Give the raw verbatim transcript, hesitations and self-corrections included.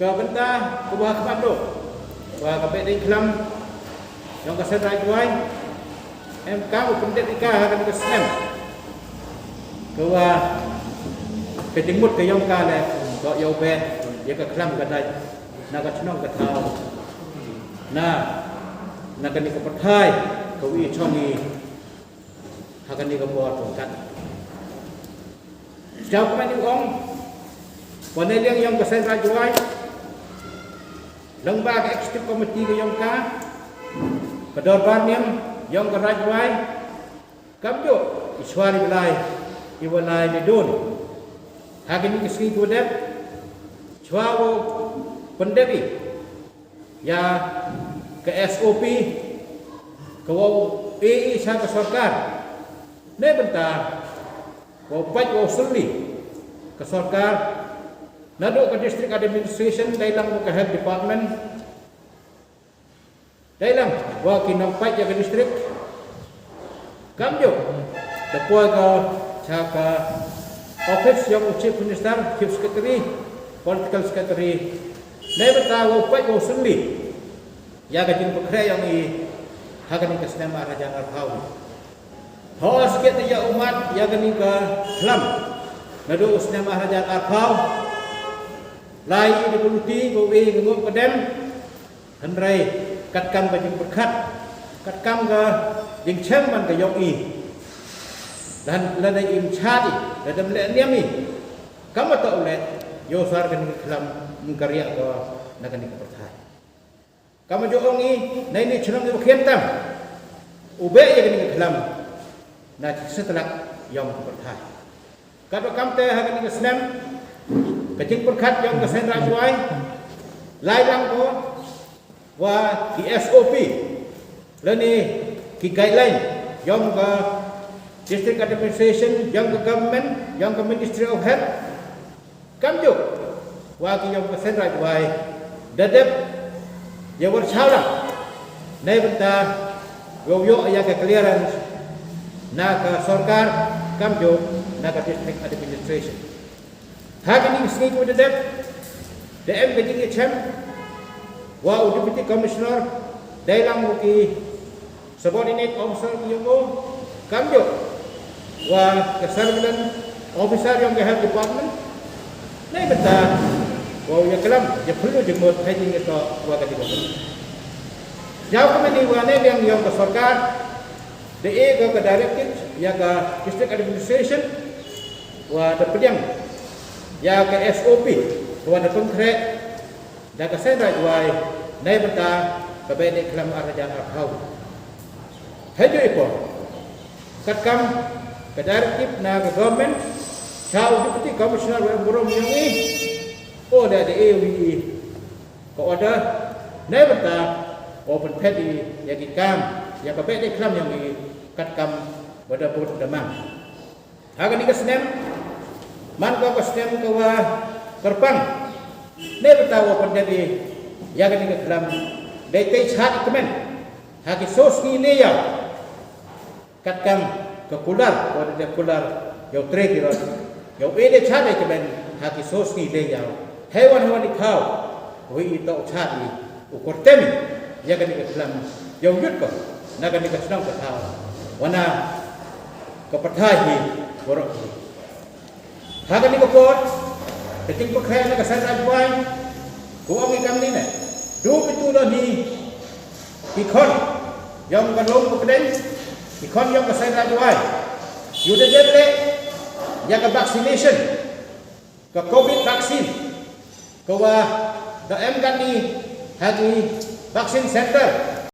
Ka bynta ka ba ha khmat ruh, wa ka Behdeiñkhlam yong ka Seiñ Raij Jowai em kam u pyndep ïa ka ha kane ka snem. Ka wa ka jingmut ka yong ka leh, ka ïoh beh ïa ka khlam ka dait na ka chnong ka thaw, na na kane ka pyrthai ka wi chong i ha kane ka por tong kat. Jaw kmen ïa u ong, wa na liang yong ka Seiñ Raij Jowai, lyngba ka executive committee ka yong ka, ka dorbar niam yong ka Raij Jowai, kam juh i shuwa i blai i wa lai ni dun ha kine ki sngi ki wa dep, shuwa wow pyndep i ïa ka S O P ka wow e i sha ka sorkar. Ne bynta wow pait wow sylli ka sorkar, naduh ka district administration, dei lang wa ka health department, dei lang wa ki nongpait ïa ka district, kam juh da poi ka sha ka office yong u Chief Minister, Chief Secretary, Political Secretary, ne bynta wow pait wow sylli ïa ka jingpynkhreh yong i ha kane ka snem ar hajar arphew. Hooid, sket ïa u mat ïa kane ka khlam naduh u snem ar hajar arphew, lai i da ka luti ka wi ka ngop ka dem. Hynrei katkam ka jingpyrkhat, katkam ka jingchem ban ka yong i, lada im chad i, lada im leh niam i, kam wa toh u leh, ïoh sar kane ka khlam, ym ka riah ka na kane ka pyrthai. Kam wa ju ong i, na ini chnong i wa khian tam u beh ïa kane ka khlam na ki satlak yong ka pyrthai. Katwa kamte ha kane ka snem, ka jingpyrkhat yong ka Seiñ Raij Jowai, lai lang ko wa ki S O P lane ki guideline yong ka district administration, yong ka government, yong ka Ministry of Health, kam juh wa ki yong ka Seiñ Raij Jowai da dep ïa wa sha lang, ne bynta wow ïoh ïa ka clearance na ka sorkar, kam juh na ka district administration. Ha kine ki sngi ki wa da dep, da em ka jingïachem wa u Deputy Commissioner, dei lang wa ki subordinate officer ki yong u, kam juh wa ka surveillance officer yong ka health department, ne bynta wow ïaklam ïa phylla jingmut ha jingïatoh wa ka jingmut. Jaw kmen i wa na liang yong ka sorkar, da e ka, ka directive ïa ka district administration wa da pdiang ïa ka S O P ka wa da pynkhreh da ka Seiñ Raij Jowai, ne bynta ka Behdeiñkhlam ar hajar arphew. Hei ju i por, katkam ka directive na ka government, sha u Deputy Commissioner wa em burom yong i, o da da e wi i ka order, ne bynta wow pynphet i ïa ki kam ïa ka Behdeiñkhlam yong i, katkam wa da bud da mang. Ha kane ka snem, man ko ka snem ka wa kyrpang, ne bynta wow pyndep i ïa kane ka khlam, dei te chad i kmen ha ki so sngi ne ïa katkam ka kular, wa da dep kular ïa u trei ki rot, ïa u e da chad i kmen ha ki so sngi ne ïa. Hei wan hei wan i khaw, wa i toh chad i u kyrtem ïa kane ka khlam, ïa u yut ko na kane ka chnong ka thaw, wa na ka pyrthai hi waroh hi. Ha kane ka por, ka jingpynkhreh na ka Seiñ Raij Jowai, ka ong i kam ni ne, du pyntu don hi ki khon yong ka lum ka pdeng, ki khon yong ka Seiñ Raij Jowai, ïa u da dep leh ïa ka vaccination, ka covid vaccine, ka wa da em katni ha ki vaccine center,